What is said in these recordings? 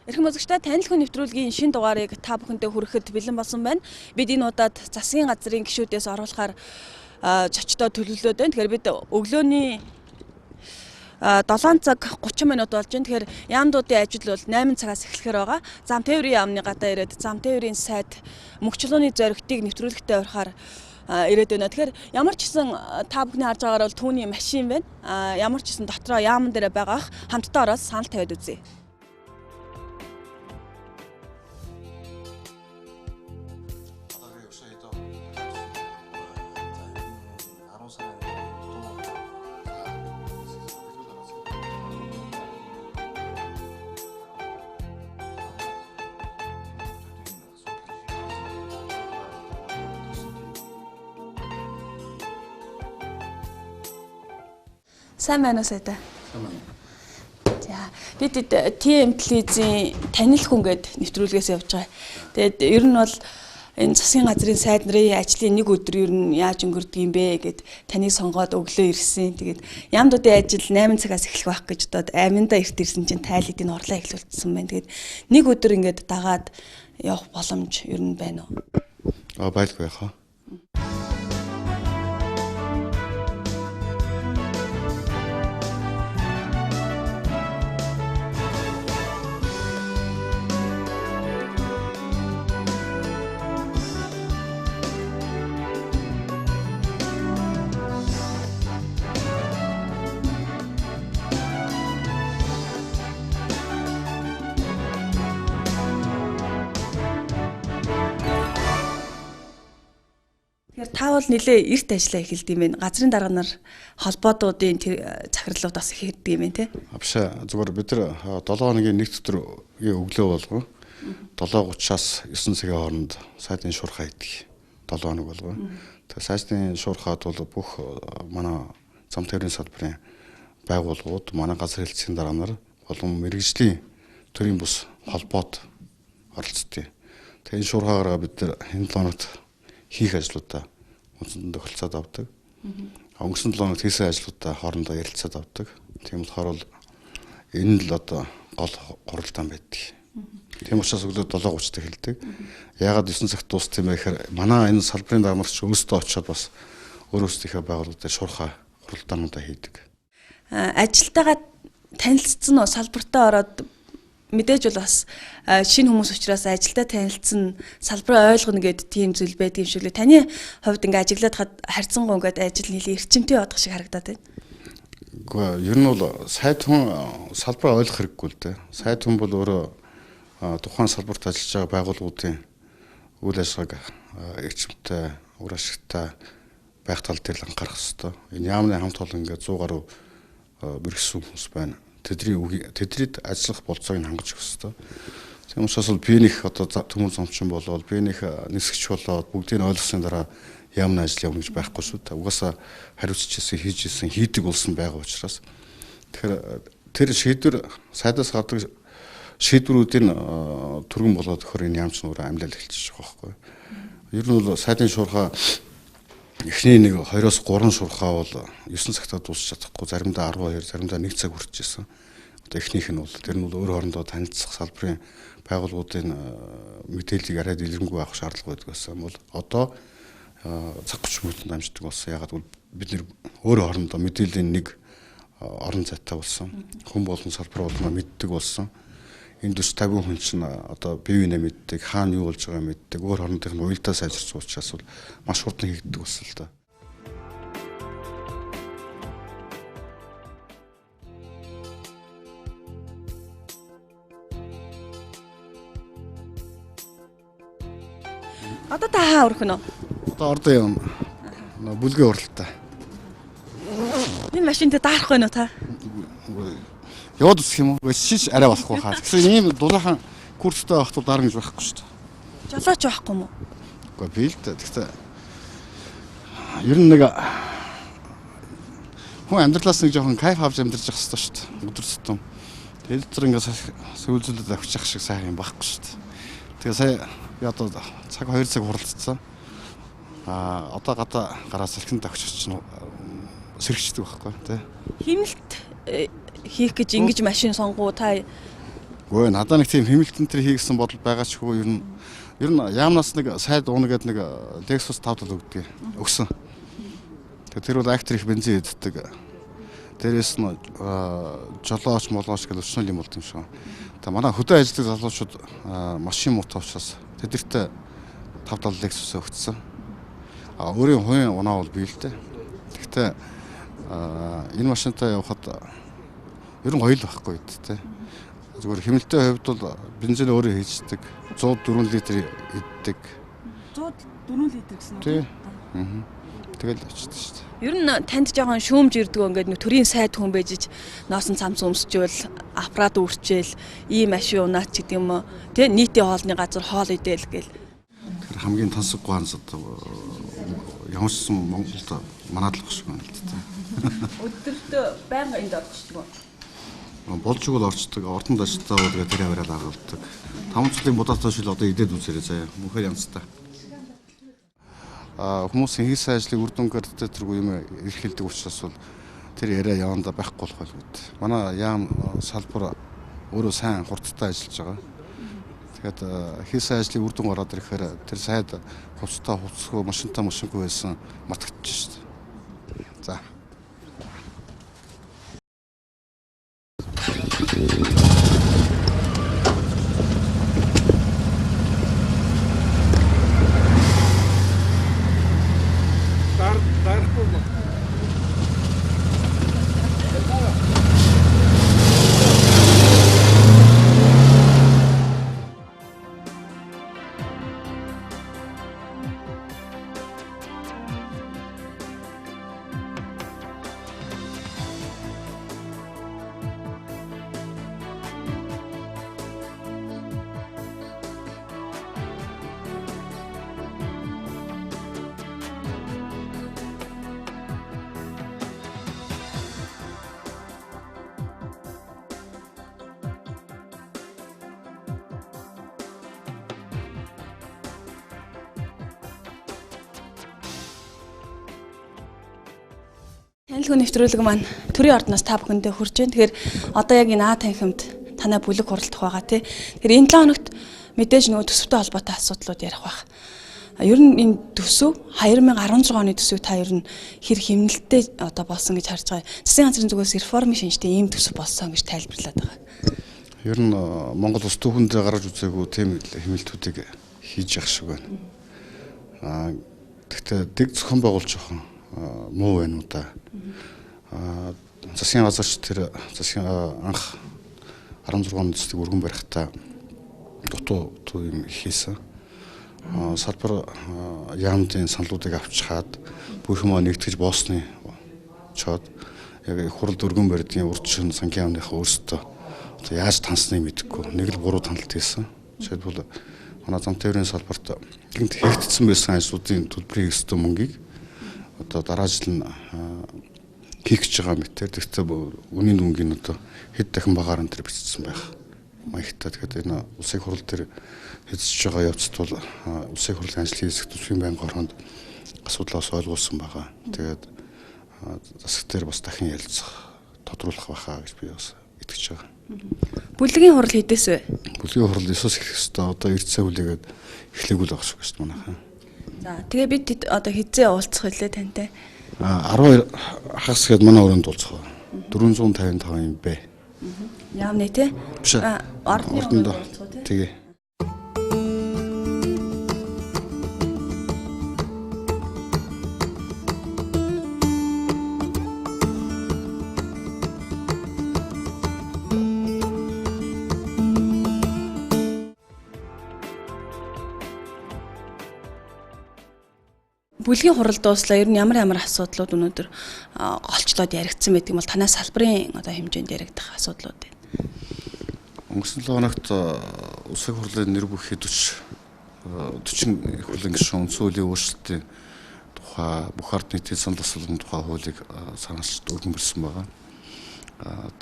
Эрхэм үзэгчдээ, танил хүн нэвтрүүлгийн шинэ дугаарыг та бүхэндээ хүрэхэд бэлэн болсон байна. Бид энэ удаад засгийн газрын гишүүдээс оруулахаар зочдоо төлөвлөөд байна. Тэгэхээр бид өглөөний 7 цаг 30 минут болж байна. Тэгэхээр яамдуудын ажил бол 8 цагаас эхлэхээр байгаа. Зам тээврийн яамны гадаа ирээд зам тээврийн сайд Мөнхчулууны зоригтыг нэвтрүүлэгтээ орохоор ирээд байна. Тэгэхээр ямар ч гэсэн та бүхний харж байгаагаар бол түүний машин байна. Ямар ч гэсэн дотроо яамн дээр байгаах хамтдаа ороод санал тавиад үзье. Сайн байна уу, сайдаа? Сайн байна. За, бид TM телевизийн танил хүн гээд нэвтрүүлгээс явж байгаа. Тэгээд ер нь бол энэ засгийн газрын сайд нарын ажлын нэг өдөр ер нь яаж өнгөрдөг юм бэ гэд таныг сонгоод өглөө ирсэн. Тэгээд яамдуудын ажил 8 цагаас эхлэх байх гэж бодоод аминдаа эрт ирсэн чинь тайлыг энэ орлоо эхлүүлсэн байна. Тэгээд нэг өдөр ингээд дагаад явах боломж ер нь байна уу? Аа, байлгүй яхаа. Тэгэхээр та бол нэлээ эрт ажиллаа эхэлдэг юм байна. Газрын дарга нар холбоодуудын захирлууд бас их ирдэг юм байна, тий? Биш ээ. Зүгээр бид нар 7 хоногийн нэг өдрийн өглөө болгон 7:30-аас 9 цагийн хооронд сайдын шуурхай хийдэг. 7 хоног болгон. Тэгээ сайдын шуурхайд бол бүх манай зам тээврийн салбарын байгууллагууд, манай газар хэлцгийн дарга нар болон мэргэжлийн төрийн бус холбоот оролцдог. Тэгээ энэ шуурхаагаараа бид нар энэ 7 хоногт хийх ажлуудаа үндсэндээ тохиролцоод авдаг. Өнгөрсөн 7 хоногт хийсэн ажлуудаа хоорондоо ярилцаад авдаг. Тийм болохоор бол энэ л одоо гол хуралдаан байдаг. Тийм учраас өглөө 7:30-д эхэлдэг. Яагаад 9 цагт дууссан юм бэ гэхээр манай энэ салбарын дарга нар ч өөрсдөө очиод бас өөрөөсдийнхөө байгууллагуудаар шуурхай хуралдаануудаа хийдэг. Ажилтайгаа танилцсан уу? Салбартаа ороод мэдээж бол бас шинэ хүмүүс учраас ажилдаа танилцсан, салбараа ойлгоно гэд тийм зүйл байдаг юм шиг лээ. Таны хувьд ингээ ажиглаад хад харьцангуй ингээд ажил нэлээ эрчимтэй явах шиг харагдаад байна. Үгүй, ер нь бол сайд хүн салбараа ойлгох хэрэггүй л дээ. Сайд хүн бол өөрөө тухайн салбарт ажиллаж байгаа байгууллагуудын үйл ажиллагааг эрчимтэй, үр ашигтай байх тал дээр л анхаарах ёстой. Энэ яамны хамт олон ингээд 100 гаруй мэргэсэн хүмүүс байна. Тэдрид ажиллах болцоог нь хангаж өгөх ёстой. Тийм учраас бол би нэг одоо төмөр зомчин болоод би нэг нисгч болоод бүгдийг нь ойлгосны дараа яамны ажил явна гэж байхгүй шүү дээ. Угаасаа хариуцж ирсэн, хийж ирсэн, хийдэг болсон байгаа учраас. Тэгэхээр тэр шийдвэр сайдаас гардаг шийдвэрүүдийн түргэн болоод өгөхөр энэ яамч нураа амьлал эхэлчих жоох байхгүй. Ер нь бол сайдын шуурхай эхний нэг 2-оос 3 шуурхай бол 9 цагтаа дуусч чадахгүй, заримдаа 12, заримдаа 1 цаг хүрч ирсэн. Одоо эхнийх нь бол тэр нь бол өөр хоорондоо танилцах салбарын байгууллагуудын мэдээллийг арай дэлгэрэнгүй авах шаардлага байдаг байсан бол одоо цаг 30 минутанд амждаг болсон. Яагаад гэвэл бид нэр өөр хоорондоо мэдээллийн нэг орон зайтай болсон. Хүн болон салбар болгоно мэддэг болсон. Энэ 40 50 хүн чинь одоо бие биенээ мэддэг, хаана юу болж байгааг мэддэг, өөр хоорондынх нь уялдаа сайжирч учраас бол маш хурдан хийгддэг болсон л да. Одоо та хаа өрөх нь вэ? Одоо ордон юм. Бүлгийн уралтай. Энэ машинтай даарах байна уу та? Яваад үсэх юм уу? Шиш арай болохгүй хаа. Тэгсэн ийм дулаахан курстай байх тул дарна гэж байхгүй шүү дээ. Жолооч байхгүй юм уу? Үгүй би л дээ. Тэгсэн ер нь нэг хүн амьдралаас нэг жоохон кайф авч амьдарч явах хэрэгтэй шүү дээ. Өдөр тутам. Тэр дотор ингээд сүүлзүүлээд авчих шиг сайхан юм байхгүй шүү дээ. Тэгээ сая би одоо цаг 2 цаг хуралдсан. Одоо гадаа гараа салхинд авчиж чинь сэрэгчдэг байхгүй тий. Химэлт хийх гэж ингэж машин сонгуу та? Үгүй, надаа нэг тийм хэмнэлтэн төр хийгсэн бодол байгаа ч үгүй, ер нь яамнаас нэг сайд уuna гэдэг нэг Lexus 570 өгдөг. Өгсөн. Тэгээ тэр бол актер их бензин иддэг. Дээрээс нь жолооч молооч гэл өчнөл юм болд юм шиг. Тэгээ манай хөдөө ажилладаг залуучууд машин муутай учраас тэдэртээ 570 Lexus өгсөн. А өөрийн хувийн унаа бол бий л дээ. Гэхдээ энэ машинтай явхад ер нь гоё л байхгүй дээ. Зүгээр хэмнэлтийн хувьд бол бензин өөрөө хийждэг. 104 литр иддэг. 104 литр гэсэн үг. Тий. Тэгэл очдөг шүү дээ. Ер нь танд жоохон шүүмж ирдэг ингээд нэг төрийн сайд хүн байж носон цамц өмсчөөл, аппарат үрчээл, ийм ашиг унаач гэдэг юм уу. Тэ нийтийн хоолны газар хоол идээл гэл. Тэгэхээр хамгийн тансаггүй ханс одоо ямарчсан Монголд манад л шиг байна л дээ. Өдөртөө байнга энд орчдөг. Болж игэл орчдөг, ордонд ажилладаг бол тэр авирал агалдаг. 5 жилийн будаатай шил одоо идээд үзээрэй заяа. Мөнхөр янзтай. Хүмүүсийн хийсэн ажлыг үр дүнгээр тэргүй юм эрхэлдэг учраас бол тэр яриа яванда байхгүй болох байлгүй. Манай яам салбар өөрөө сайн хурдтай ажиллаж байгаа. Тэгэхээр хийсэн ажлыг үр дүн гараад ирэхээр тэр сайд хувцастай хувцсгүй, машинтай машингүй байсан мартагдчих шүү дээ. За. Танилгүй нэвтрүүлэг маань төрийн ордноос та бүхэндээ хүрч байна. Тэгэхээр одоо яг энэ А танхимд танай бүлэг хуралдах байгаа тий. Тэгэхээр энэ 7 хоногт мэдээж нөгөө төсөвтэй холбоотой асуудлууд ярих байх. Ер нь энэ төсөв 2016 оны төсөв та ер нь хэр хэмнэлттэй одоо болсон гэж харж байгаа. Засгийн газрын зүгээс реформын шинжтэй ийм төсөв болсон гэж тайлбарлаад байгаа. Ер нь Монгол улс түүхэнд гаргаж үзээгүй тийм хэмнэлтүүдийг хийж явах шиг байна. Гэхдээ дэг зохион байгуулж жоохон муу байна уу да. Засгийн газарч тэр засгийн анх 16 оны төсөлийг өргөн барихтаа дутуу юм хийсэн. Салбар яамдын саналуудыг авчхаад бүх юмаа нэгтгэж боосны чод яг их хуралд өргөн барьдгийн урд шин сангийн яамныхаа өөрсдөө одоо яаж тансныг мэдэхгүй нэг л буруу таналт хийсэн. Жишээлбэл манай зам тээврийн салбарт гинт хийгдсэн байсан ажлуудын төлбөрийн өстө мөнгийг одоо дараа жил нь хийх гэж байгаа мэтэр тэгтээ үнийн дүнгийн одоо хэд дахин багаар энэ төр бичсэн байх маягтай. Тэгэхээр энэ улсын хурал дээр хэзэж байгаа явцд бол улсын хурлын ажлын хэсэг төсвийн байнгын хороонд асуудлаас ойлгуулсан байгаа. Тэгээд засаг дээр бас дахин ярилцах, тодруулах байхаа гэж би бас итгэж байгаа. Бүлгийн хурал хэдээс вэ? Бүлгийн хурал 9-оос эхлэх ёстой. Одоо эрдсээ хүлээгээд эхлэегүй л байгаа шүү дээ манайхан. За тэгээ бид одоо хизээ уулзах вүлээ тантай? 12 хагас гээд манай өрөөнд уулзах. 455 юм бэ. Яамны тий? Биш. Ордны өрөөнд уулзах тий? Тэгээ. Бүлгийн хурал дууслаа. Ер нь ямар ямар асуудлууд өнөөдөр голчлоод яригдсан байдаг юм бол танай салбарын одоо хэмжээнд яригдах асуудлууд байна. Өнгөрсөн 7 хоногт улсын хурлын нэр бүхий 40 их хурлын гишүүн үндсэн хуулийн өөрчлөлтийн тухай бүх ард нийтийн санал асуулгын тухай хуулийг санаачилж өргөн барьсан байгаа.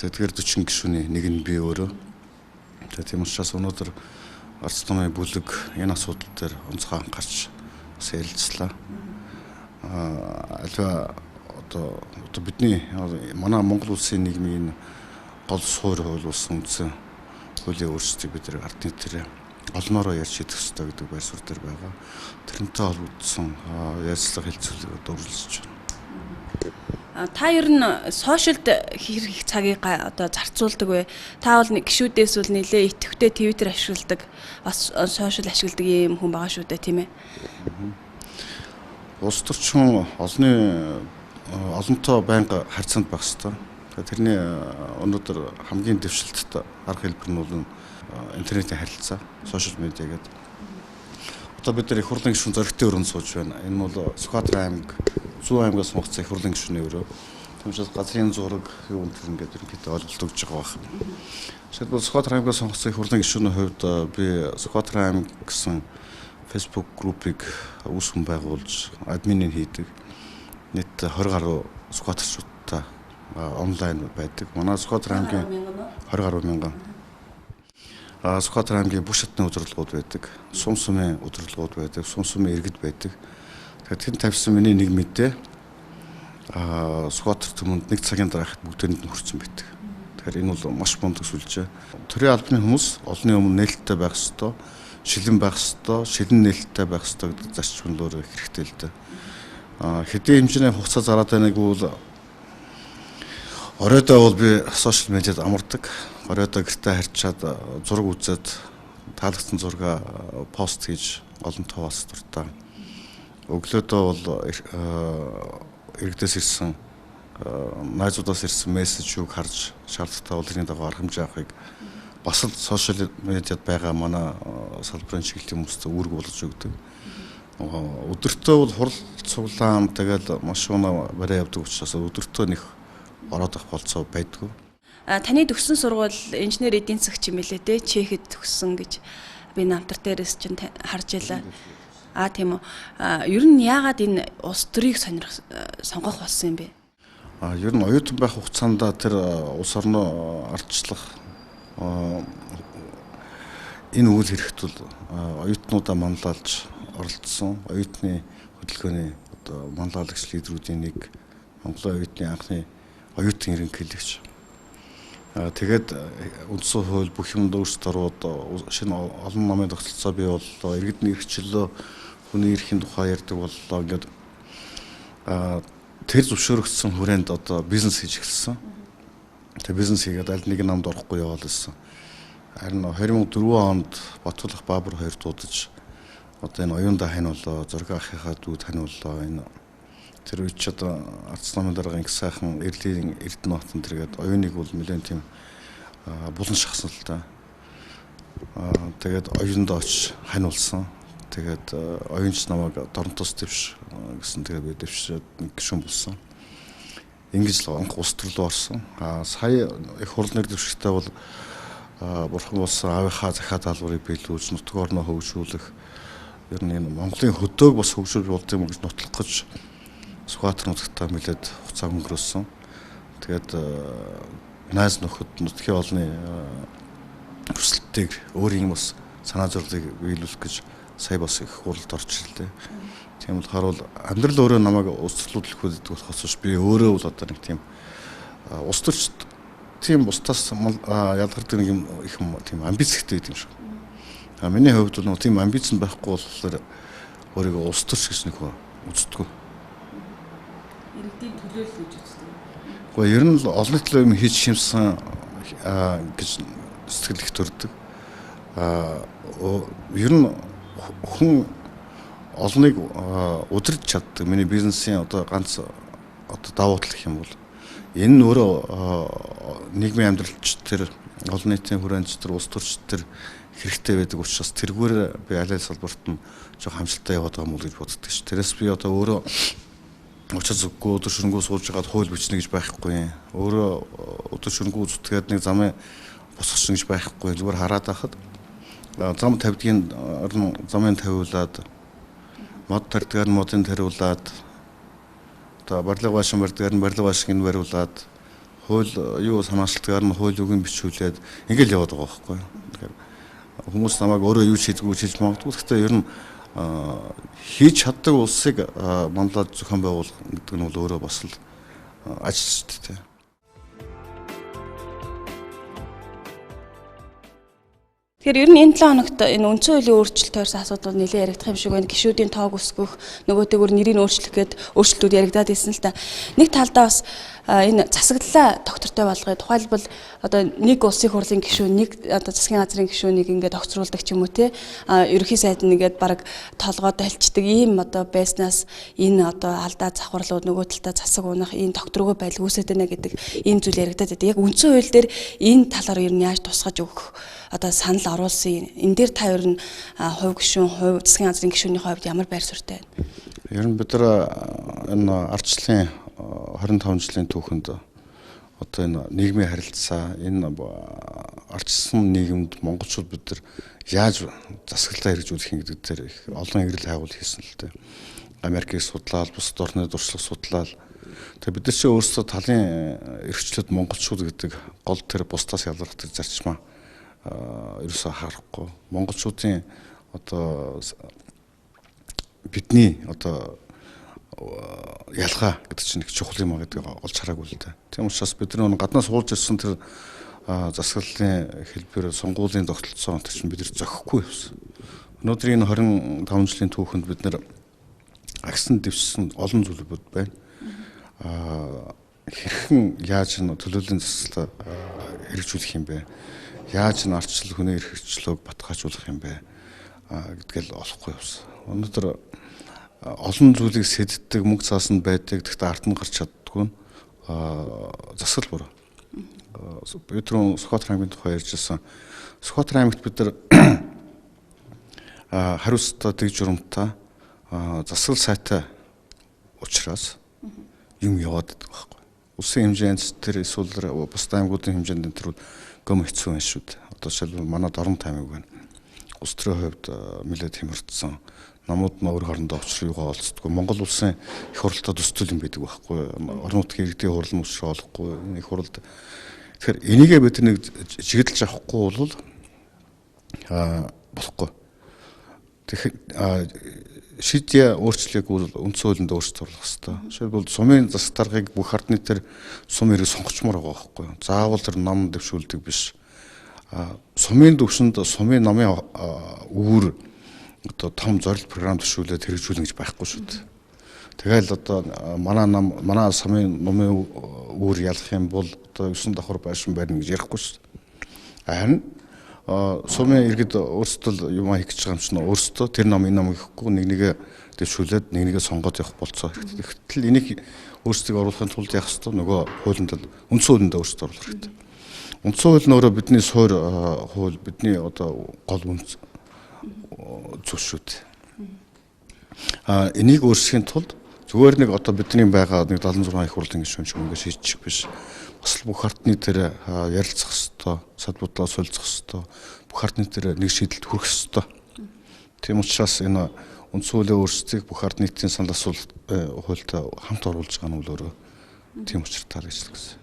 Тэдгээр 40 гишүүний нэг нь би өөрөө. Тэгээд тийм учраас өнөөдөр Арц намын бүлэг энэ асуудал дээр онцгой анхаарч бас ярилцлаа. Альва одоо бидний манай Монгол улсын нийгмийн энэ гол суурь хууль болсон үндсэн Хуулийн өөрчлөлтийг бид нар ард нийтээр олноороо ярьж шийдэх ёстой гэдэг байр суурь дээр байгаа. Тэрнтэй холбогдсон ярилцлага хэлцүүлэг одоо үргэлжлэж байна. Та ер нь сошиалд хэр их цагийг одоо зарцуулдаг вэ? Та бол гишүүдээс бол нэлээ идэвхтэй Twitter ашигладаг, бас сошиал ашигладаг юм хүн байгаа шүү дээ, тийм ээ? Улс төрчин олонний олонтоо байнга харьцаанд байх ёстой. Тэрний өнөөдөр хамгийн дэвшилттэй арга хэлбэр нь бол интернетийн харилцаа, сошиал медиа гэдэг. Одоо бид нар их хурлын гишүүн зоригтой өрөөнд сууж байна. Энэ бол Сүхбаатар аймаг, Зүүн аймгаас сонгогдсон их хурлын гишүүний өрөө. Тийм учраас газрын зураг юу энэ ингээд ерөнхийдөө ойлголт өгч байгаа байх. Жишээлбэл Сүхбаатар аймгаас сонгогдсон их хурлын гишүүний хувьд би Сүхбаатар аймаг гэсэн Facebook группийг үүсгэн байгуулж админыг хийдэг. Нийт 20 гаруй Сүхбаатарчуудтай онлайн байдаг. Манай Сүхбаатар аймгийн 20 гаруй мянган. Сүхбаатар аймгийн бүх шатны удирдлагууд байдаг. Сум сумын удирдлагууд байдаг. Сум сумын иргэд байдаг. Тэгэхээр тэнд тавьсан миний нэг мэдээ Сүхбаатар түмэнд нэг цагийн дараахад бүгдээрэнд нь хүрсэн байдаг. Тэгэхээр энэ бол маш мундаг сүлжээ. Төрийн албаны хүмүүс олонний өмнө нээлттэй байх ёстой, шилэн байх ёстой, шилэн нээлттэй байх ёстой гэдэг зарчим нь өөрөө хэрэгтэй л дээ. Хэдийн хэмжээний хугацаа зараад байнаг бол оройдоо бол би сошиал медиад амардаг. Оройдоо гэртээ харьчаад зураг үзээд таалагдсан зургаа пост хийж олонтоо хуваалцах дуртай. Өглөөдөө бол иргэдээс ирсэн, найзуудаас ирсэн мессеж юуг харж шаардлагатай бол тэрний дагуу арга хэмжээ авахыг бас л сошиал медиад байгаа манай салбарын чиглэлийн хүмүүст үүрэг болгож өгдөг. Өдөртөө бол хурал цуглаан тэгэл машина бариа явдаг учраас өдөртөө нэг ороод авах болцоо байдгүй. Таны төгссөн сургууль инженер эдийн засагч юм билээ те, Чехэд төгссөн гэж би намтар дээрээс чинь харж байлаа. А тийм үү. Ер нь яагаад энэ улс төрийг сонгох болсон юм бэ? Ер нь оюутан байх хугацаанд тэр улс орноо ардчлах энэ үйл хэрэгт бол оюутнуудаа манлайлж оролцсон. Оюутны хөдөлгөөний одоо манлайлагч лидерүүдийн нэг, Монголын оюутны анхны оюутан ерөнхийлөгч. Тэгээд үндсэн хууль бүх юмд өөрчлөлт ороод шинэ олон намын тогтолцоо бий боллоо. Иргэдний эрхчлөө, хүний эрхийн тухай ярьдаг боллоо ингээд тэр зөвшөөрөгдсөн хүрээнд одоо бизнес хийж эхэлсэн. Тэгээд бизнес хийгээд аль нэг намд орохгүй яваал байсан. Харин 2004 онд Батулах Баабар хоёр дуудаж одоо энэ оюунда хань боллоо, зориг ахынхаа дүүд хань боллоо. Энэ тэр үед ч одоо Арц намын дарга инх сайхан Эрлийн Эрдэнэ тэргээд оюуныг бол нэлээд тийм булан шахсан л да. Тэгээд оюунд очиж хань болсон. Тэгээд оюунч намайг Доронтоос дэвш гэсэн, тэгээд би дэвшээд нэг гишүүн болсон. Ингэж л анх улс төр рүү орсон. Сая их хурл нэр дэвшигтэй бол бурхан болсон аавынхаа захиа даалгаврыг биелүүлж нутаг орноо хөгжүүлэх, ер нь энэ Монголын хөдөг бас хөгжүүлж болд юм гэж нотлох гэж Сүхбаатар нутагтаа нэлээд хугацаа өнгөрөөсөн. Тэгээд найз нөхөд нутгийн олонны хүсэлтийг өөрийн бас санаа зовлыг биелүүлэх гэж сая бас их хуралд орж ирлээ. Тийм болохоор бол амьдрал өөрөө намайг улс төрлөө төлөхөд болохоос биш би өөрөө бол одоо нэг тийм улс төрч тийм бусдаас ялгардаг нэг юм их тийм амбиц ихтэй гэдэг юм шиг. Миний хувьд бол тийм амбиц байхгүй болохоор өөрийгөө улс төрч гэж нэг үздэггүй. Иргэдийн төлөөлөл гэж үздэг. Гэхдээ ер нь л олон нийтийн юм хийж шимсэн гэж сэтгэл их төрдөг. Ер нь хүн олныг удирдах чаддаг. Миний бизнесийн одоо ганц одоо давуу тал гэх юм бол энэ нь өөрөө нийгмийн амьдралч тэр олон нийтийн хүрээнд тэр улс төрч тэр хэрэгтэй байдаг учраас тэргээр би аль аль салбарт нь жоох хамжилтаа яваад байгаа юм уу гэж боддог ш. Тэрээс би одоо өөрөө очиж зүггүй өдөр шөнөгүй сууж байгаад хууль бичнэ гэж байхгүй. Өөрөө өдөр шөнөгүй зүтгээд нэг замын босгосон гэж байхгүй. Зүгээр хараад байхад зам тавьдгийн замын тавиулаад, мод тарьдгаар нь модын тариулаад, одоо барилга байшин барьдгаар нь барилга байшинг нь бариулаад, хууль юу санаачлалтгаар нь хууль үгийг бичүүлээд ингээл яваад байгаа байхгүй. Тэгэхээр хүмүүс намайг өөрөө юу хийдгүү хийж магадгүй. Гэхдээ ер нь хийж чаддаг улсыг манлаад зохион байгуулах гэдэг нь бол өөрөө бас л ажил шүү дээ. Тэгэхээр ер нь энэ 7 хоногт энэ үндсэн хуулийн өөрчлөлт тойрсон асуудал нэлээд яригдах юм шиг байна. Гишүүдийн тоог өсгөх, нөгөөтэйгүр нэрийг өөрчлөх гээд өөрчлөлтүүд яригдаад ирсэн л та. Нэг талдаа бас энэ засаглалаа доктортой болгоё. Тухайлбал одоо нэг улсын хурлын гишүүн, нэг одоо засгийн газрын гишүүнийг ингээд огцруулдаг ч юм уу те. Ерөнхий сайд нь ингээд баг толгой дальчдаг ийм одоо байснаас энэ одоо алдаа завхарлууд нөгөө талдаа засаг унах, энэ докторгүй байдал үүсээд байна гэдэг ийм зүйл яригдаад байдаг. Яг үндсэн хууль дээр энэ талаар ер нь яаж тусгаж өгөх одоо санал оруулсан. Энэ дээр та ер нь хувь гишүүн, хувь засгийн газрын гишүүний хувьд ямар байр суурьтай байна? Ер нь бид нар энэ ардчлалын 25 жилийн түүхэнд одоо энэ нийгмийн харилцаа, энэ ардчилсан нийгэмд монголчууд бид нар яаж засаглалаа хэрэгжүүлэх юм гэдэг дээр их олон эрэл хайгуул хийсэн л дээ. Америкийг судлаад, бусад орны туршлага судлаад. Тэгээ бид нар чи өөрсдөө талын эрхчлөлд монголчууд гэдэг гол тэр бусдаас ялгарх тэр зарчмаа ерөөсөө харахгүй. Монголчуудын одоо бидний одоо ялгаа гэдэг чинь их чухал юм а гэдгийг олж хараагүй л дээ. Тийм учраас бид нар гаднаас суулж ирсэн тэр засаглалын хэлбэр, сонгуулийн тогтолцоо тэр чинь бид нар зохихгүй явсан. Өнөөдрийн энэ 25 жилийн түүхэнд бид нар агсан дэвшсэн олон зүйлүүд байна. Хэрхэн яаж төлөөллийн засаглалаа хэрэгжүүлэх юм бэ? Яаж н ардчлал хүний эрх хэрэгчлөөг баталгаажуулах юм бэ гэдгээл олохгүй явсан. Өнөөдөр олон зүйлийг сэддэг, мөнгө цаасанд байдаг, гэхдээ ард нь гарч чаддгүй нь засаглал буруу. Би түрүүн Сүхбаатар аймгийн тухай ярьжсэн. Сүхбаатар аймагт бид нар хариуцлагатай, дэг журамтай засаглал сайтай учраас юм яваад байдаг байхгүй. Улсын хэмжээнд тэр эсвэл бусад аймагуудын хэмжээнд энэ тэр гом хэцүү байна шүү дээ. Одоо жишээлбэл манай Дорнод аймаг байна. Улс төрийн хувьд нэлээд хямарцсан. Намууд нь өөр хоорондоо учрал юугаа олцдоггүй. Монгол улсын их хурлтай төсөл юм байдаг байхгүй. Орон нутгийн иргэдийн хурал нь учрал олохгүй. Их хуралд. Тэгэхээр энийгээ бид нэг чиглэж авахгүй бол болохгүй. Тэгэхээр шийдээ өөрчлөгийг бол үндсэн хуулинд өөрчлөлт оруулах хэрэгтэй. Жишээлбэл сумын засаг даргаыг бүх ард нийтээр сум ирэг сонгочмоор байгаа байхгүй. Заавал тэр ном дэвшүүлдэг биш. Сумын төвшөнд сумын номын үүр одоо том зорилт програм төшүүлээд хэрэгжүүлнэ гэж байхгүй шүү дээ. Тэгэл одоо манай нам, манай сумын номын үүр ялах юм бол одоо 9 давхар байшин барина гэж ярихгүй шүү дээ. Харин сумын иргэд өөрсдөө юм хийх гэж байгаа юм чинь өөрсдөө тэр ном энэ ном гэхгүй нэг нэгэ дэвшүүлээд нэг нэгэ сонгоод явах болцоо хэрэгтэй. Гэтэл энийг өөрсдийг оруулахын тулд яах ёстой нөгөө хуулинд үндсэн хуулинд өөрсдөө оруулах хэрэгтэй. Үндсэн хууль нь өөрөө бидний суур хууль, бидний одоо гол үндэс зүйл шүү дээ. Энийг өөрчлөхийн тулд зүгээр нэг одоо бидний байгаа нэг 76 их хурлын гишүүн ч юм ингээд шийдчих биш. Бас л бүх ард нийтээр ярилцах ёстой, сад бодлоо солилцох ёстой, бүх ард нийтээр нэг шийдэлд хүрэх ёстой. Тийм учраас энэ үндсэн хуулийн өөрчлөлтийг бүх ард нийтийн санал асуулт хуультай хамт оруулж байгаа нь бол өөрөө тийм учиртай л гэж хэлсэн.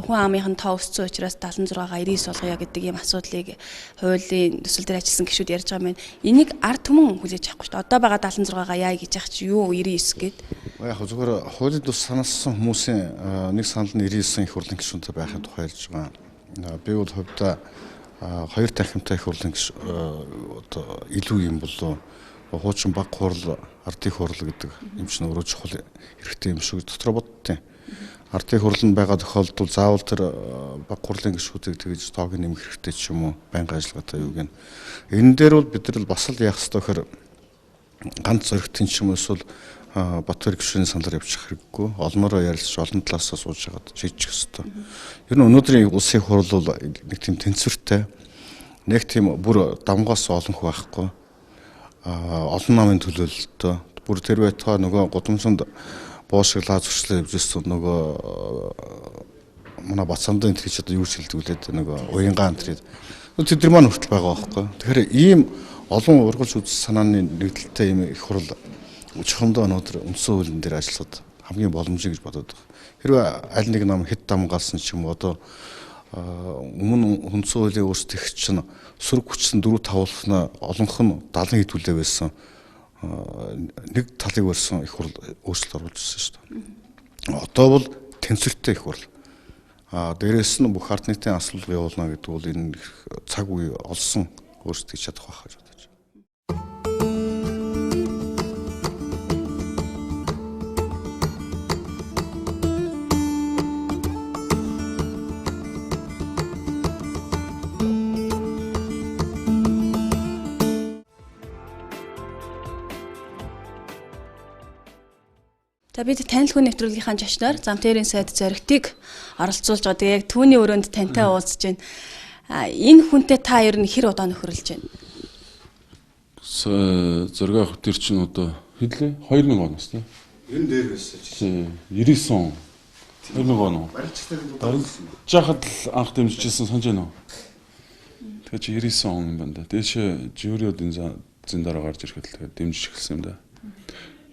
Хүн амынх нь тоо өссөн учраас 76-гаа 99 болгоё гэдэг ийм асуудлыг хуулийн төсөл дээр ажилласан гишүүд ярьж байгаа юм байна. Энийг ард түмэн хүлээж авахгүй шүү дээ. Одоо байгаа 76-гаа яа гэж яах чи юу 99 гээд. Яг зүгээр хуулийн төс саналсан хүмүүсийн нэг санал нь 99 их хурлын гишүүнтэй байхын тухай ярьж байгаа. Би бол хувьдаа хоёр танхимтай их хурлын одоо илүү юм болов хуучин баг хурал, ардын хурал гэдэг юм чинь өөрөө чухал хэрэгтэй юм шиг дотор боддیں۔ Ардын хурал нь байгаа тохиолдолд заавал тэр баг хурлын гишүүдийг тэгж тоог нэмэх хэрэгтэй ч юм уу, байнга ажиллагаатай юу гэн. Энэ дээр бол бид нар бас л яах ёстой гэхээр ганц зоригтын ч юм уу эсвэл Батбаяр гишүүний саналаар явчих хэрэггүй. Олноороо ярилцж, олон талаасаа сууж хагаад шийдчих ёстой. Ер нь өнөөдрийн улсын хурал бол нэг тийм тэнцвэртэй, нэг тийм бүр давмгаас олон хүн байхгүй. Олон намын төлөөлөлтөө бүр тэр байтугай нөгөө гудамжинд боо шиг лаа зөрчлөө явж ирсэн нөгөө манай Бацамдын энэ чи одоо юу ч хэлдэг үлээ нөгөө уянгаан тэр тэд нар маань хүртэл байгаа байхгүй. Тэгэхээр ийм олон ургалж үзэл санааны нэгдэлтэй ийм их хурал чухамдаа өнөөдөр үндсэн хуулийн дээр ажиллахад хамгийн боломжтой гэж бодод байгаа. Хэрвээ аль нэг нам хэд дамгаалсан ч юм уу одоо өмнө үндсэн хуулийн өөрчлөлт чинь сөрөг хүчсэн 4 5 нь олонх нь 70 хэдүүлээ байсан. Нэг талыг барьсан их хурал өөрчлөлт оруулж ирсэн шүү дээ. Одоо бол тэнцвэртэй их хурал. Дээрээс нь бүх ард нийтийн асуулга явуулна гэдэг бол энэ цаг үе олсон өөрсдөө чадах байх гэж бодож. За бид танилгүй нэвтрүүлгийнхаа зочноор Замтэрийн сайд Зоригтыг оролцуулж байгаа. Тэгээ яг түүний өрөөнд тантай уулзж байна. Энэ хүнтэй та ер нь хэр удаа нөхөрлөж байна? Зориг ах тэр чинь одоо хэдлээ 2000 оноос тий. 90 дээр байсан чинь. 99 он. 2000 он уу? Барилжахад л анх дэмжижсэн санаж байна уу? Тэгэхээр чи 99 он юм байна да. Дээшээ жюриудын зэн дараа гарч ирэхэд л тэгээд дэмжиж эхэлсэн юм да.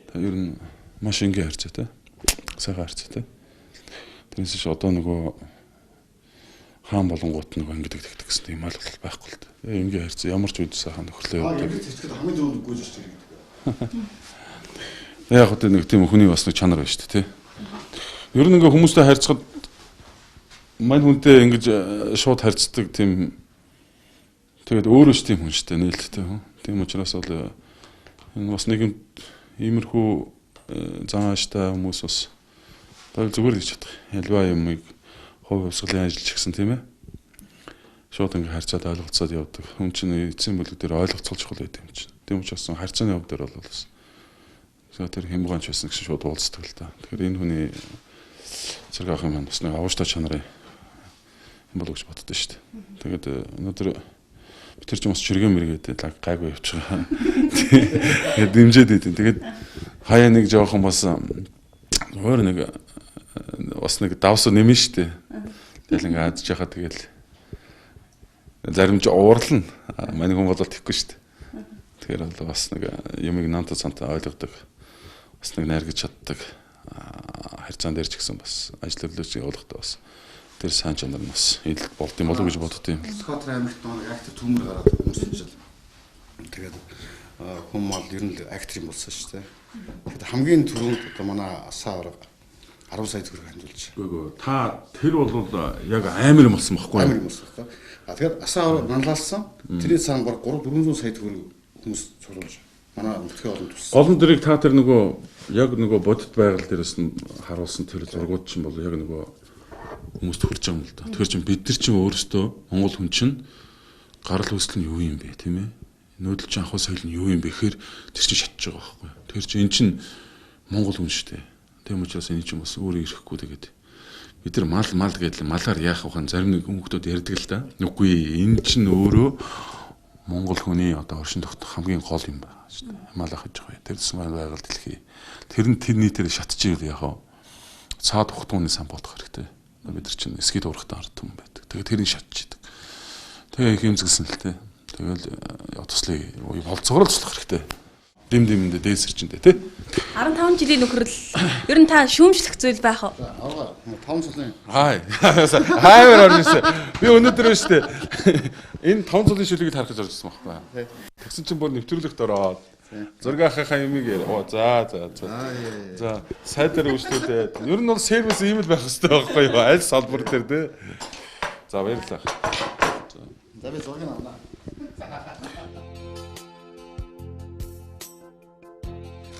Та ер нь маш энгийн харьцаатай. Сайхан харьцаатай. Тэрнээс ч одоо нөгөө хаан болонгууд нөгөө ингэдэг тэгдэг гэсэн тийм ойлголт байхгүй л дээ. Энгийн харьцаа ямар ч үед сайхан нөхөрлөө явдаг. Ингэж хэвчээд хамгийн түрүүнд гүйж очиж ирдэг. Яг одоо нэг тийм хүний бас нэг чанар байна шүү дээ, тий. Ер нь ингээ хүмүүстэй харьцахад мань хүнтэй ингэж шууд харьцдаг тийм тэгээд өөрөө ч тийм хүн шүү дээ, нээлттэй хүн. Тийм учраас бол энэ бас нэг юм иймэрхүү зан ааштай хүмүүс бас одоо зүгээр гэж чадах. Ялва юмыг хувь хувьсгалын ажил ч гэсэн тийм ээ. Шууд ингээ харьцаад ойлголцоод явдаг. Хүн чинь эцсийн бүлэг дээр ойлголцол чухал байдаг юм чинь. Тийм учраас харьцааны хувь дээр бол бас тэр хямгаанч байсан гэсэн шууд уулздаг л та. Тэгэхээр энэ хүний зэрэг ах юм маань бас нэг авууштай чанарын юм болов гэж боддоо шүү дээ. Тэгээд өнөөдөр бид тэр ч бас чиргэн мэргээд гайгүй явчих байгаа. Тэгээд дэмжээд идэв. Тэгээд хаяа нэг жоохон бас өөр нэг бас нэг давс нэмэн шүү дээ. Тэгэл ингээ адж яхаа тэгэл зарим ч уурлна. Манай хүн бол тэхгүй шүү дээ. Тэгэхээр бол бас нэг юмыг намта цанта ойлгодог. Бас нэг найргаж чаддаг. Харьцаан дээр ч гэсэн бас ажил хөдлөөч явуулахдаа бас тэр сайн чанар нь бас идэл болд юм болов гэж боддоо юм. Скотер аймагт нэг актер төмөр гараад өнгөрсөн жил. Тэгээд хүн мал ер нь актер юм болсон шүү дээ. Тэгэхээр хамгийн түрүүнд одоо манай асаа арга 10 сая төгрөг хандуулж. Үгүй та тэр бол яг амар юм болсон байхгүй юу? Амар юм болсон байхгүй. А тэгэхээр асаа арга манлайлсан. Тэрний цаана баг 3 400 сая төгрөг хүмүүс цуглуулж манай нутгийн олон туссан. Гол нь дэрийг та тэр нөгөө яг нөгөө бодит байгаль дээрээс нь харуулсан тэр зургууд чинь бол яг нөгөө хүмүүст хүрч байгаа юм л да. Тэгэхээр чинь бид нар чинь өөрсдөө Монгол хүн чинь гарал үүсэл нь юу юм бэ, тийм ээ? Нүүдэл чинь ахуй соёл нь юу юм бэ гэхээр тэр чинь шатж байгаа байхгүй. Тэгэхээр чинь эн чинь Монгол хүн шүү дээ. Тийм учраас энэ чинь бас өөрөө ирэхгүй тэгээд бид нар мал мал гэдэл малаар яах вэ? Зарим нэг хүмүүстүүд ярьдаг л да. Үгүй энэ чинь өөрөө Монгол хүний одоо оршин тогтнох хамгийн гол юм байна шүү дээ. Мал ах гэж байгаа. Тэр төсмөн байгаль дэлхий. Тэр нь тэр нийтээр шатчихвэл яах вэ? Цаад ухтууны сан бодох хэрэгтэй. Бид нар чинь эсхий дуурахтай ард түмэн байдаг. Тэгээ тэрийг шатчихдаг. Тэгээ их юмзгэлсэн л тээ. Тэгэл туслая. Болцоогоор л туслах хэрэгтэй. Дэм дэмэндээ дээсэр чиндээ тий. 15 жилийн нөхрөл ер нь та шүүмжлэх зүйл байх уу? Аваа 5 сулын. Хай. Хаймар орж ирсэн. Би өнөөдөр шүү дээ. Энэ 5 сулын шүлгийг харах гэж орж ирсэн байхгүй. Тэгсэн чинь бүр нэвтрүүлэгт ороод зураг ахынхаа юмыг яриа. Оо за за за. За сайдаар үйлчлүүлээд. Ер нь бол сервис ийм л байх хэрэгтэй байхгүй юу? Аль салбар дээр тий. За баярлалаа. За би зургийг авнаа.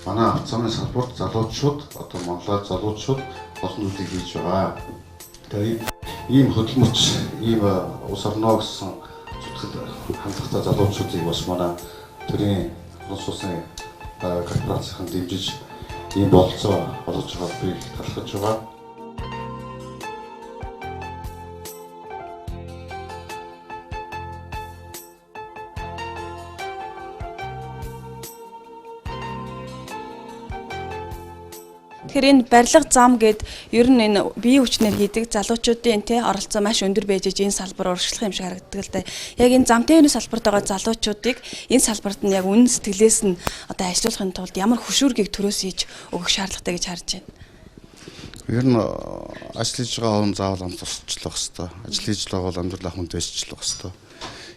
Манай авцааны салбарт залуучууд одоо Монголоор залуучууд олон зүйлийг хийж байгаа. Тэгээ ийм хөдөлмөрч, ийм улс орноо гэсэн зүтгэл хандлагатай залуучуудыг бас манай төрийн улс улсын корпорацийн дэмжиж ийм бололцоо олгож байгаад би их талархаж байгаа. Тэгэхээр энэ барилга зам гээд ер нь энэ бие хүчнэр хийдэг залуучуудын тий оролцоо маш өндөр байж энэ салбар урагшлах юм шиг харагддаг л да. Яг энэ замтай ерөнхий салбарт байгаа залуучуудыг энэ салбарт нь яг үнэн сэтгэлээс нь одоо ажилуулахын тулд ямар хөшүүргийг төрөөс хийж өгөх шаардлагатай гэж харж байна. Ер нь ажил хийж байгаа хүн заавал амт тусчлах хэвээр. Ажил хийж байгаа бол амьдрал ахуйн дэвшчлэх хэвээр.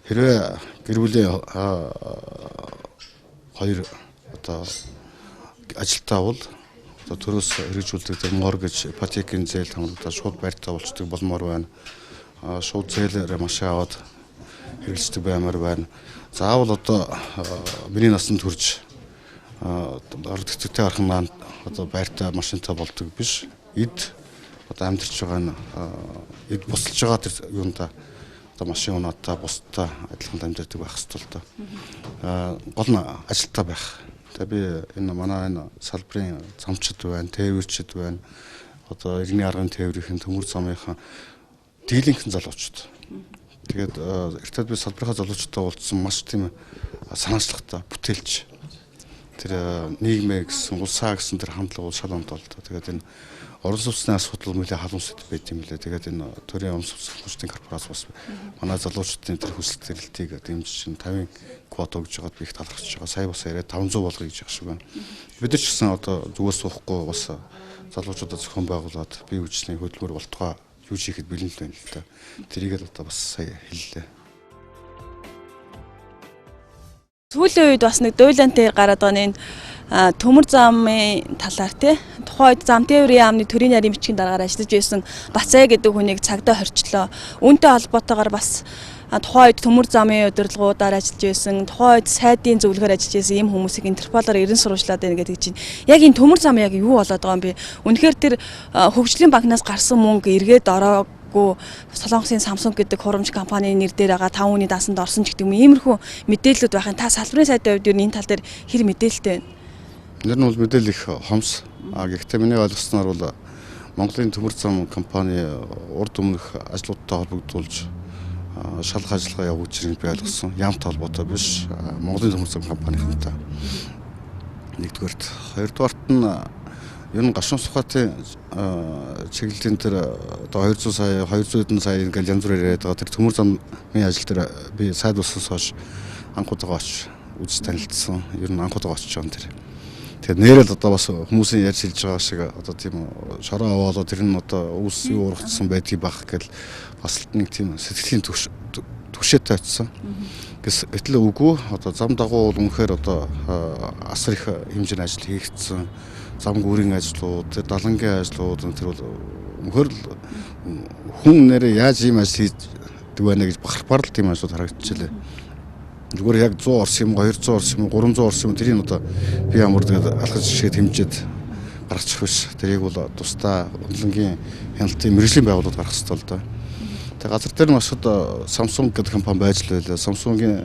Хэрвээ гэр бүлийн хоёр одоо ажилтаа бол одоо төрөөс хэрэгжүүлдэг тэр моргэж, ипотекийн зээл хамгаалаад шууд байртаа болчдөг болмоор байна. Шууд зээлээр машин аваад хэрэглэдэг баймаар байна. Заавал одоо миний насанд хүрж орд хэцэгтэй гарах маань одоо байртай машинтай болдог биш. Эд одоо амьдарч байгаа нь эд бусалж байгаа тэр юунда одоо машин унаатаа бусдаа адилхан амьдардаг байх ёстой л доо. Гол нь ажилтаа байх. Тэгээ би энэ манай энэ салбарын замчид байна, тээвэрчид байна. Одоо иргэний аргын тээврийн төмөр замынхан дийлэнхэн залуучууд. Тэгээд эртээд би салбарынхаа залуучуудтай уулзсан маш тийм санаачлагтай бүтээлч. Тэр нийгмээ гэсэн, улсаа гэсэн тэр хандлага бол шал онтол. Тэгээд энэ орон сууцны асуудал нэлээ халуун сэдв байт юм лээ. Тэгээд энэ төрийн орон сууц хөгжлийн корпорац бас манай залуучдын тэр хүсэл эрмэлтийг дэмжиж 50 квот өгж байгаад би их талархаж байгаа. Сая бас яриад 500 болгоё гэж байгаа шиг байна. Бид нар ч гэсэн одоо зүгээс суухгүй бас залуучуудаа зохион байгуулад бие хүчний хөдөлмөр болтугай юу хийхэд бэлэн л байна л да. Тэрийг л одоо бас сая хэллээ. Сүүлийн үед бас нэг дуйлантай гараад байгаа энэ төмөр замын талаар тий. Тухайн үед зам тээврийн яамны төрийн нарийн бичгийн дараагаар ажиллаж байсан Бацай гэдэг хүнийг цагдаа хорчлоо. Үүнтэй холбоотойгоор бас тухайн үед төмөр замын удирдлагуудаар ажиллаж байсан, тухайн үед сайдын зөвлөгөөр ажиллаж байсан ийм хүмүүсийг Интерполоор эрен сурвалжлаад байна гэдэг чинь яг энэ төмөр зам яг юу болоод байгаа юм бэ? Үнэхээр тэр хөгжлийн банкнаас гарсан мөнгө эргээд ороо Солонгосын Samsung гэдэг хурамч компани нэр дээр байгаа 5 хүний дансанд орсон ч гэдэг юм иймэрхүү мэдээллүүд байхын та салбарын сайдын хувьд ер нь энэ тал дээр хэр мэдээлэлтэй байна? Нэр нь бол мэдээлэл их хомс. Гэхдээ миний ойлгосноор бол Монголын төмөр зам компани урд өмнөх ажлуудтай холбогдуулж шалах ажиллагаа явуулж байгааг би ойлгосон. Яамтай холбоотой биш. Монголын төмөр зам компанийнхантай. Нэгдүгээрт, хоёрдугаарт нь ер нь гашуун сухатын чиглэлийн тэр одоо 200 сая, 200 хэдэн сая ингээл янз бүр яриад байгаа тэр төмөр замын ажил дээр би сайд болсноос хойш анхудаага очиж үзэж танилцсан. Ер нь анхудаага очиж байгаа юм тэр. Тэгэхээр нэрэл одоо бас хүмүүсийн ярьж хэлж байгаа шиг одоо тийм шороо аваалаа тэр нь одоо үүс юу ургацсан байдгийг байх гэл бас нэг тийм сэтгэлийн түгшээтэй очсон. Гэтэл үгүй одоо зам дагуу бол үнэхээр одоо асар их хэмжээний ажил хийгдсэн. Зам гүрийн ажлууд, тэр далангийн ажлууд тэр бол үнэхээр л хүн нэрээ яаж ийм ажил хийдэг байна гэж бахархмаар л тийм ажлууд харагдчихлээ. Зүгээр яг 100 орсон юм, 200 орсон юм, 300 орсон юм тэрийг одоо би ямар тэгээд алхаж шихэд хэмжээд гаргачих биш. Тэрийг бол тусдаа өнлөнгийн хяналтын мэргэжлийн байгууллагад гаргах хэрэгтэй л доо. Тэгээ газар дээр нь бас одоо Samsung гэдэг компани байж л байлаа. Samsung-ийн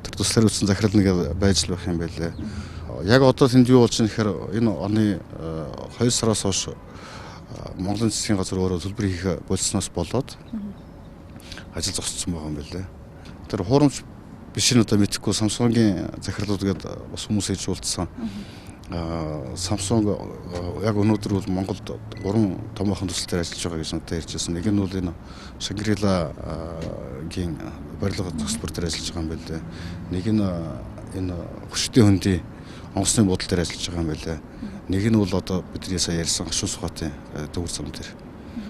тэр туслаар үүссэн захирал нэг байж л байх юм байлаа. Яг одоо тэнд юу болж байгаа гэхээр энэ оны 2 сараас хойш Монголын засгийн газар өөрөө төлбөр хийх болсноос болоод ажил зогссон байгаа юм байлаа. Тэр хуурамч биш нь одоо мэдэхгүй Samsung-ийн захирлууд гэдэг бас хүмүүс ээж уулзсан. Samsung яг өнөөдөр бол Монголд 3 томоохон төсөл дээр ажиллаж байгаа гэж надад ярьж байсан. Нэг нь бол энэ Shangri-La-гийн барилга зохицбор дээр ажиллаж байгаа юм байлээ. Нэг нь энэ хөшдийн хөндийн онгоцны буудал дээр ажиллаж байгаа юм байлээ. Нэг нь бол одоо бидний сая ярьсан гашуун сухатын төвөр зам дээр.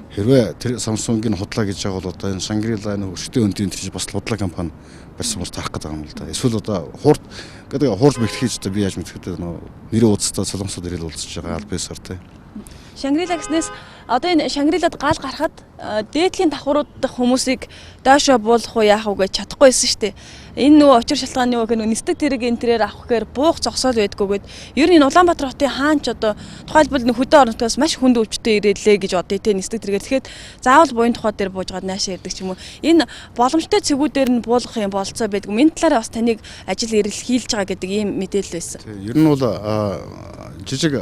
Хэрвээ тэр Samsung-ийн худлаа гэж байгаа бол одоо энэ Shangri-La энэ хөшдийн хөндийн тэр бас худлаа компани барьсан бол тарах гэдэг юм л да. Эсвэл одоо хуурд гэдэг хуурж бэлтгэж одоо би яаж мэдэх вэ? Нөө нэрээ уулзтаа Солонгосод ирэл уулзж байгаа аль биесээр тий. Shangri-La гэснээс одоо энэ Shangri-Lад гал гарахад дээдлийн давхрууд дах хүмүүсийг доошоо буулгах уу яах уу гэж чадахгүй байсан шүү дээ. Энэ нөгөө учир шалтгааны юу гэх нисдэг тэрэг энэ тэрээр авах гэхээр буух зогсоол байдгүй гэд. Ер нь энэ Улаанбаатар хотын хаан ч одоо тухайлбал хөдөө орон нутгаас маш хүнд өвчтөй ирээлээ гэж бодъё те нисдэг тэргээр. Тэгэхэд заавал буян тухай дээр буужгаад наашаа ирдэг ч юм уу. Энэ боломжтой цэгүүдээр нь буулгах юм болцоо байдгүй. Энэ талаараа бас таныг ажил эрэл хийлж байгаа гэдэг ийм мэдээлэл байсан. Ер нь бол жижиг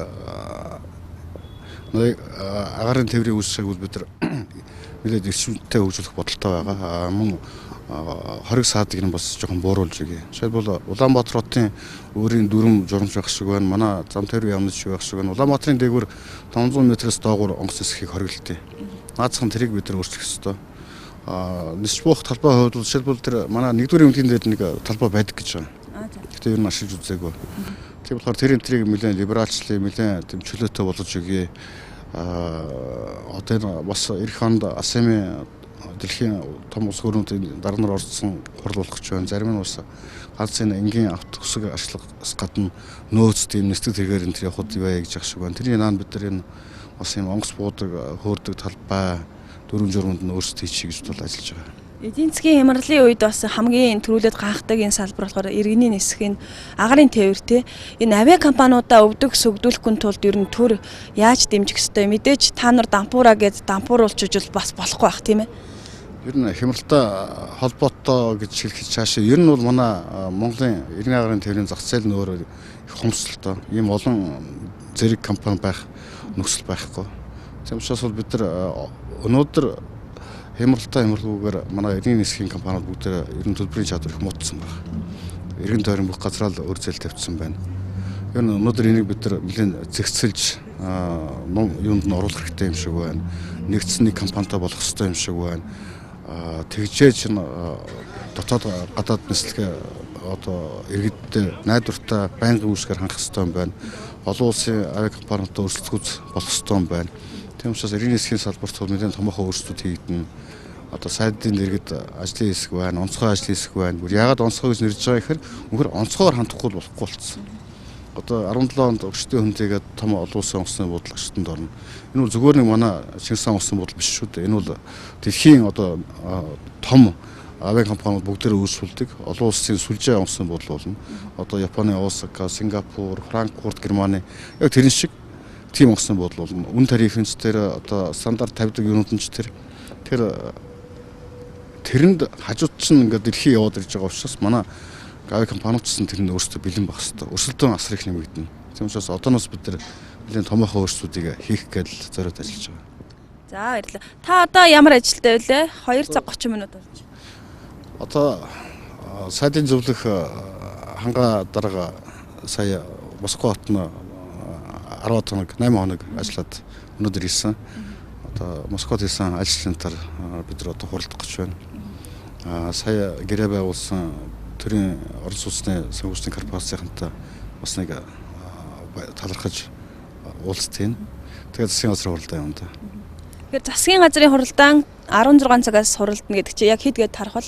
агарын тээврийн үйлчлэгийг бол бид нар нэлээд эрчимтэй хөгжүүлэх бодолтой байгаа. Мөн хориг саадыг нь бас жоохон бууруулж өгье. Жишээлбэл Улаанбаатар хотын өөрийн дүрм журамч байх шиг байна. Манай зам тээврийн яамны шиг байх шиг байна. Улаанбаатарын дээгүүр 500 метрээс доогуур онгоц нисэхийг хориглолтыг. Наацхан тэрийг бид нар өөрчлөх ёстой. Нисч буух талбай хувьд бол жишээлбэл тэр манай нэгдүгээр эмнэлгийн дээр нэг талбай байдаг гэж байгаа. Гэхдээ ер нь ашиглаж үзээгүй. Тийм болохоор тэр энтрийг нэлээд либералчлаа, нэлээд тийм чөлөөтэй болгож өгье. Одоо энэ бас эх хонд АСМ дэлхийн том улс өрнүүдийн дараа нар орсон хурал болох гэж байна. Зарим нь бас ганц энэ энгийн авто өсөг ашиглахаас гадна нөөц тийм нисдэг тэргээр энэ төр явахд юу гэж ах шиг байна. Тэрний наан бид нар энэ бас юм онгоц буудаг, хөөрдөг талбай дөрвөн журманд нь өөрсдөө хийчихье гэж бол ажиллаж байгаа. Эдийн засгийн хямралын үед бас хамгийн түрүүлээд ганхдаг энэ салбар болохоор иргэний нисэх энэ агарын тээвэр те. Энэ авиа компаниудаа өвдөг сөгдүүлэхгүй тулд ер нь төр яаж дэмжих ёстой? Мэдээж та нар дампуура гэж дампууруулж бас болохгүй бах тийм ээ. Ер нь хямралтай холбоотой гэж хэлэхэд цаашаа ер нь бол манай Монголын иргэн агарын тээврийн зах зээл нь өөрөө их хомсдолтой. Ийм олон зэрэг компани байх нөхцөл байхгүй. Тийм учраас бол бид нар өнөөдөр хямралтай хямралгүйгээр манай иргэний нисхийн компаниуд бүгдээ ер нь төлбөрийн чадвар их муудсан байна. Эргэн тойрон бүх газраа л өөр зээл тавьчихсан байна. Ер нь өнөөдөр энийг бид нар нэлээд зэгцэлж юунд нь оруулах хэрэгтэй юм шиг байна. Нэгдсэн нэг компанитай болох хэрэгтэй юм шиг байна. Тэгжээж нь дотоод гадаад нислэгээ одоо иргэдтэй найдвартай байнгын үйлчлэгээр хангах хэрэгтэй юм байна. Олон улсын авиа компаниудтай өрсөлдөхүйц болох хэрэгтэй юм байна. Тийм учраас иргэний нисхийн салбарт нэлээд томоохон өөрчлөлт хийгдэнэ. Одоо сайдын дэргэд ажлын хэсэг байна, онцгой ажлын хэсэг байна. Бүр яагаад онцгой гэж нэрж байгаа гэхээр үнэхээр онцгойгоор хандахгүй болохгүй болцсон. Одоо 17 онд өршөлтийн хөндлөгээд том олон улсын онгоцны буудал ажилтнанд орно. Энэ бол зүгээр нэг манай Чингис хаан онгоцны буудал биш шүү дээ. Энэ бол дэлхийн одоо том авиа компаниуд бүгдээрээ үйлчлүүлдэг олон улсын сүлжээ онгоцны буудал болно. Одоо Японы Осака, Сингапур, Франкфурт, Германы яг тэрэн шиг тийм онгоцны буудал болно. Үн тарифын ч тэр одоо стандарт тавьдаг юмнууд нь ч тэр тэрэнд хажууд чинь ингээд дэлхий яваад ирж байгаа учраас манай авиа компаниуд ч гэсэн тэрэнд өөрсдөө бэлэн байх хэрэгтэй. Өрсөлдөөн асар их нэмэгдэнэ. Тийм учраас одооноос бид нар нэлээд томоохон өөрчлөлтүүдийг хийх гээд л зориод ажиллаж байгаа. За баярлалаа. Та одоо ямар ажилтай вэ? 2 цаг 30 минут болж. Одоо сайдын зөвлөх ханга дарга сая Москва хотно 10 хоног 8 хоног ажиллаад өнөөдөр ирсэн. Одоо Москвад хийсэн ажил центр бид нар одоо хуралдах гэж байна. Сая гэрээ байгуулсан төрийн орон сууцны санхүүжилтийн корпорацийнхантай бас нэг талархаж уулзтыг. Тэгээд засгийн газрын хуралдаан юм да. Тэгэхээр засгийн газрын хуралдаан 16 цагаас хуралдана гэдэг чинь яг хэд гээд тарах вэ?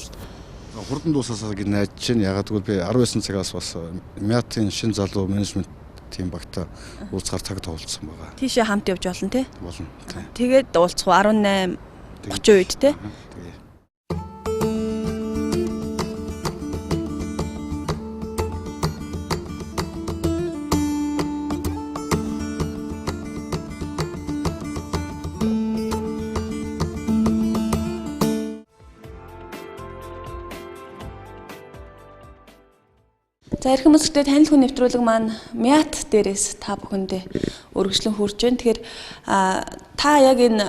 Хурдан дуусаасаа гэж найдаж байна. Ягаад гэвэл би 19 цагаас бас МИАТ-ын шин залуу менежмент тийм багта уулзгаар цаг товлцсон байгаа. Тийшээ хамт явж болно тий? Болно. Тэгээд уулзах уу 18:30 үед тий? Тэгээ. За эрхэм үзэгчдээ танил хүн нэвтрүүлэг маань МИАТ дээрээс та бүхэндээ өргөжлөн хүрч байна. Тэгэхээр та яг энэ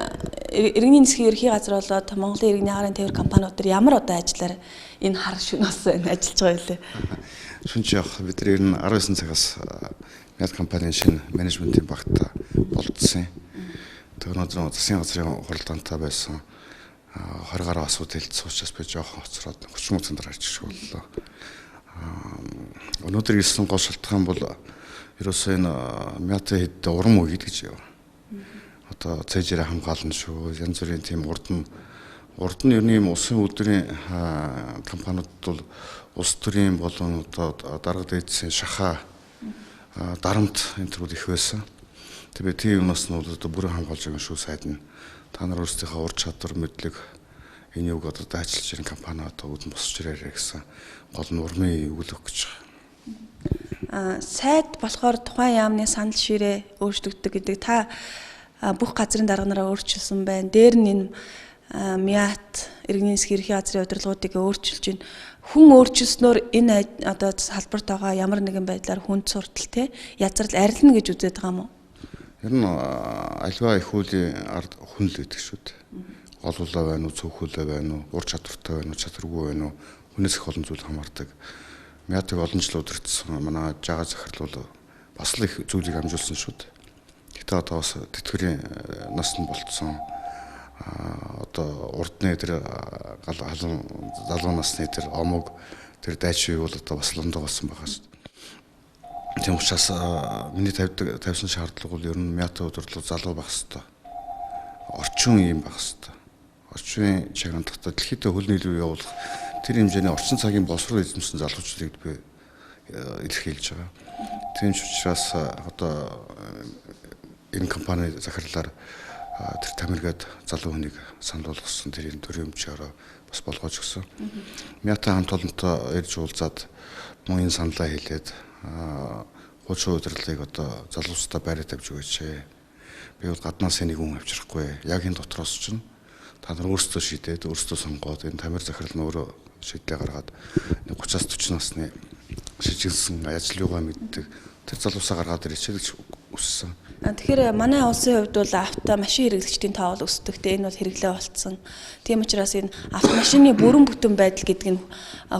иргэний нисхийн ерхий газар болоод Монголын иргэний агарын тээвэр компаниуд дээр ямар одоо ажиллаар энэ хар шөнөөс ажиллаж байгаа вэ? Шүнж явах бид нар ер нь 19 цагаас МИАТ компанийн шинэ менежментийн багт болцсон. Тэр өнөөдөр засгийн газрын хуралдаантай байсан 20 гаруй асуудал хэлсэн учраас би жоохон хоцроод 30 минутын дараа ирчих боллоо. Өнөөдөр ирсэн гол шалтгаан бол ерөөсөө энэ МИАТ-ийн хэд урам өгье гэж яв. Одоо цээжээрээ хамгаална шүү. Янз бүрийн тийм урд нь ер нь юм улсын үйлдвэрийн компаниуд бол улс төрийн болон одоо дарга дээдсийн шахаа дарамт энэ төрүүд их байсан. Тэгээ тийм юмнаас нь бол одоо бүрэн хамгаалж байгаа шүү сайд нь. Та нар өөрсдийнхөө ур чадвар мэдлэг энэ юг одоо дайчилж ирэн компани одоо үүдэн босч ирээрэй гэсэн гол нь урмын өгөх гэж байгаа. Сайд болохоор тухайн яамны санал ширээ өөрчлөгддөг гэдэг та бүх газрын дарга нараа өөрчилсөн байна. Дээр нь энэ МИАТ иргэний нисэх ерхий газрын удирдлагуудыг өөрчилж байна. Хүн өөрчилснөөр энэ одоо салбарт байгаа ямар нэгэн байдлаар хүнд суртал те язрал арилна гэж үзээд байгаа юм уу? Ер нь альва их хуулийн ард хүн л гэдэг шүү дээ. Голуулаа байна уу, цөөхүүлээ байна уу, ур чадвартай байна уу, чадваргүй байна уу, хүнээс их олон зүйл хамаардаг. МИАТ-ыг олон жил удирдсан манай жага захирал бол бас л их зүйлийг амжуулсан шүү дээ. Гэтэ одоо бас тэтгэврийн нас нь болцсон. Одоо урдны тэр халуун залуу насны тэр омог тэр дайчвыг бол одоо бас лондоо болсон байгаа шүү дээ. Тийм учраас миний тавьсан шаардлага бол ер нь МИАТ-ын удирдлага залуу байх хэвээр. Орчин юм байх хэвээр. Орчин чиг хандлагатай дэлхийдээ хөл нийлүүр явуулах тэр хэмжээний орчин цагийн боловсрол эзэмшсэн залуучуудыг би илэрхийлж байгаа. Тийм ч учраас одоо энэ компани захирлаар Тэр Тамиргаад залуу хүнийг санал болгосон тэр энэ төрийн өмчөөрөө бас болгож өгсөн. Мята хамт олонтой ирж уулзаад мөн энэ саналаа хэлээд хуучин удирдлагыг одоо залуусдаа байраа тавьж өгөөч. Би бол гаднаас энийг хүн авчрахгүй. Яг энэ дотроос чинь та нар өөрсдөө шийдээд, өөрсдөө сонгоод энэ Тамир захирал нь өөрөө шийдлээ гаргаад 30-аас 40 насны шижигсэн ажил юугаа мэддэг тэр залуусаа гаргаад ирээч гэж өссөн. Тэгэхээр манай улсын хувьд бол автомашин хэрэглэгчдийн тоо бол өсдөг. Энэ бол хэрэглээ болцсон. Тийм учраас энэ автомашины бүрэн бүтэн байдал гэдэг нь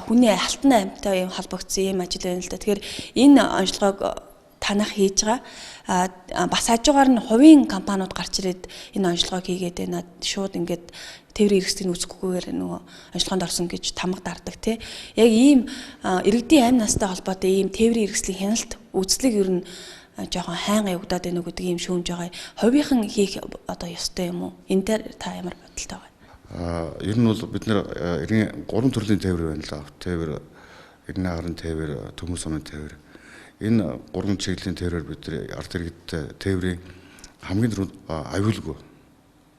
хүний алтан амьтай юм холбогдсон юм ажил байна л да. Тэгэхээр энэ онцлогоог танах хийж байгаа. Бас хажуугаар нь хувийн компаниуд гарч ирээд энэ онцлогоог хийгээд байна. Шууд ингээд тээврийн хэрэгслийн үзэхгүйгээр нөгөө онцлогоонд орсон гэж тамга дардаг тий. Яг ийм иргэдийн амь настай холбоотой ийм тээврийн хэрэгслийн хяналт үзлэг ер нь жоохон хайнга явагдаад байна уу гэдэг ийм шүүмж байгаа. Хувийнхан хийх одоо ёстой юм уу? Энэ дээр та ямар бодолтой байгаа? Ер нь бол бид нэр иргэн гурван төрлийн тээвэр байна л да. Тээвэр, эрдэнэ агарын тээвэр, төмөр сумын тээвэр. Энэ гурван чиглэлийн тээврээр бид нар ард иргэдтэй тээврийн хамгийн түрүүнд аюулгүй.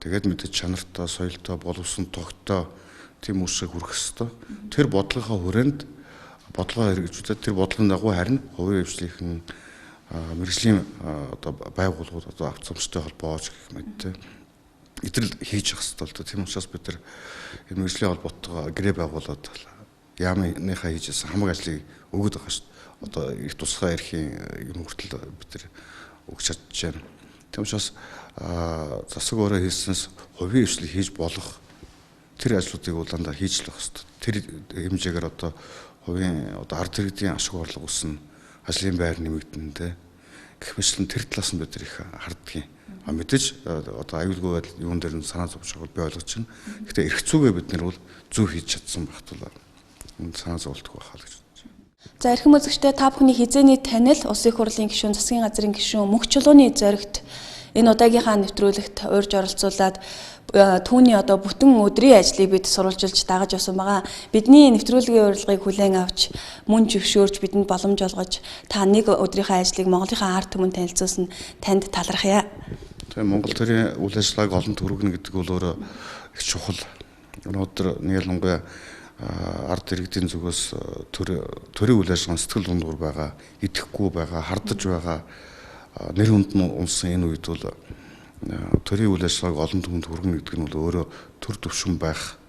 Тэгээд мэдээж чанартай, соёлтой, боловсон тогттой тийм үүсгэг хүргэх ёстой. Тэр бодлогынхаа хүрээнд бодлогоо хэрэгжүүлээд тэр бодлогын дагуу харин хувийн хвшлийнхэн мэргэжлийн одоо байгууллагууд одоо авцамжтай холбооч гэх мэт эдрэл хийж явах ёстой л доо. Тийм учраас бид нар энэ мэргэжлийн холбоотойгоо гэрээ байгуулад яамныхаа хийж хамаг ажлыг өгöd байгаа шүү дээ. Одоо их тусгай эрхийн юм хүртэл бид нар өгч чадж байна. Тийм учраас засаг өөрөө хийснээс хувийн хвшлийг хийж болох тэр ажлуудыг бол дандаа хийж л байх ёстой. Тэр хэмжээгээр одоо хувийн одоо ард иргэдийн ашиг орлого өснө, ажлын байр нэмэгдэнэ те. Гэх мэтлэн тэр талаас нь бид нар их харддаг юм. А мэдээж одоо аюулгүй байдал юун дээр нь санаа зовж байгааг би ойлгож байна. Гэхдээ эрх зүйгээ бид нар бол зөв хийж чадсан байх тул санаа зовлтгүй байхаа л гэж. За эрхэм үзэгчдээ та бүхний хизээний танил Улсын их хурлын гишүүн, засгийн газрын гишүүн Мөнх Чулууны зоригт энэ удаагийнхаа нэвтрүүлэгт урьж оролцуулаад түүний одоо бүтэн өдрийн ажлыг бид сурвалжилж дагаж явсан байгаа. Бидний нэвтрүүлгийн урилгыг хүлээн авч мөн зөвшөөрч бидэнд боломж олгож та нэг өдрийнхөө ажлыг Монголынхаа ард түмэнд танилцуулсан танд талархъя. Тэгээ Монгол төрийн үйл ажиллагааг олон төрөгнө гэдэг бол өөрөө их чухал. Өнөөдөр ялангуяа ард иргэдийн зүгээс төрийн үйл ажиллагааны сэтгэл дундуур байгаа, идэхгүй байгаа, хардаж байгаа нэр хүнд нь унсан энэ үед бол төрийн үйл ажиллагааг олон түмэнд хүргэнэ гэдэг нь бол өөрөө төр төвшин байх,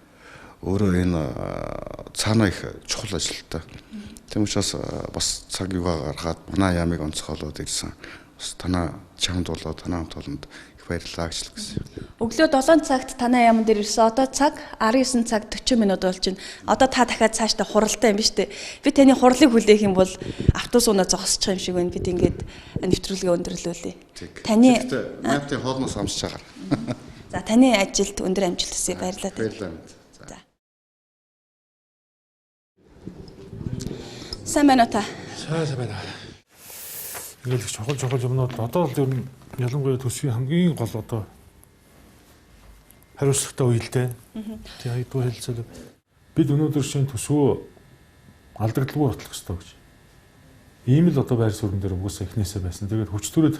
өөрөө энэ цаанаа их чухал ажилтай. Тийм учраас бас цаг югаа гаргаад манай яамыг онцгойлоод ирсэн. Бас танаа чамд болоо танаа хамт олонд их баярлалаа гэж хэлсэн. Өглөө 7 цагт танай яамн дээр ирсэн. Одоо цаг 19 цаг 40 минут болж байна. Одоо та дахиад цаашдаа хуралтай юм биш үү? Би таны хурлыг хүлээх юм бол автобус унаа зогсчих юм шиг байна. Бид ингээд нэвтрүүлгээ өндөрлүүлье. Таны нафтын хоолноос амсч байгаа. За таны ажилд өндөр амжилт хүсье. Баярлалаа. Баярлалаа. За. Сайн байна уу та? Сайн байна. Ингээл их чухал юмнууд одоо л ер нь ялангуяа төсвийн хамгийн гол одоо хариуцлагатай үе л дээ. Тийм хайдгүй хэлцэл. Бид өнөөдөр шинэ төсвөө алдагдaltaгүй батлах ёстой гэж. Ийм л одоо байр суурин дээр угсаа эхнээсээ байсан. Тэгээд хүч түрээд